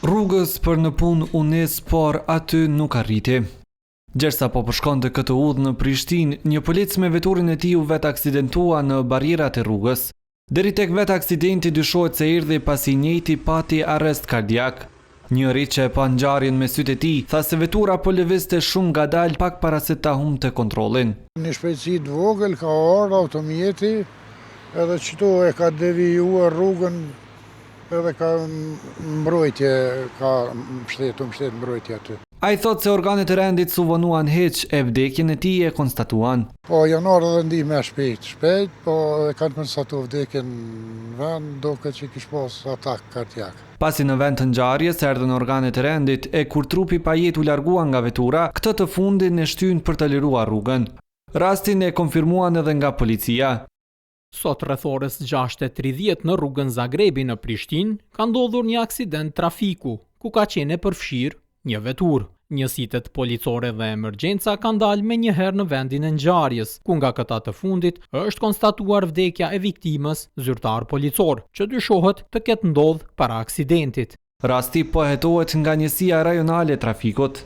Rrugës për në punë u nis, por aty nuk arriti. Gjersa po përshkonte këtë udhë në Prishtinë, një polic me veturën e tij u vetaksidentua në barrierat e rrugës. Deri tek vetaksidenti dyshohet se erdhi pasi i njëjti pati arrest kardiak. Njëri që e pa ngjarjen me sytë e tij, tha se vetura po lëvizte shumë ngadalë pak para se ta humbte kontrollin. Në shpejtësi të vogël ka ardhur automjeti edhe qëtu e ka devijuar rrugën Edhe ka mbrojtje, ka mbështet, u mbështet mbrojtje aty. Ai thotë se organet e rendit s'u vonuan hiç e vdekjen e tij e konstatuan. Po, janë ardhur edhe ndihma e shpejtë, shpejt, po e kanë konstatu vdekjen në vend, duket që kish pas atak kardiak. Pasi në vend të ngjarjes erdhën organet e rendit e kur trupi pa jetë u largua nga vetura, këtë të fundin e shtynë për të liruar rrugën. Rastin e konfirmuan edhe nga policia. Sot rreth orës 6:30 në rrugën Zagrebi në Prishtinë ka ndodhur një aksident trafiku, ku ka qenë e përfshirë një veturë. Njësitet policore dhe emergjenca kanë dalë menjëherë në vendin e ngjarjes, ku nga këta të fundit është konstatuar vdekja e viktimës, zyrtar policor, që dyshohet të ketë ndodhur para aksidentit. Rasti po hetohet nga Njësia Rajonale e Trafikut.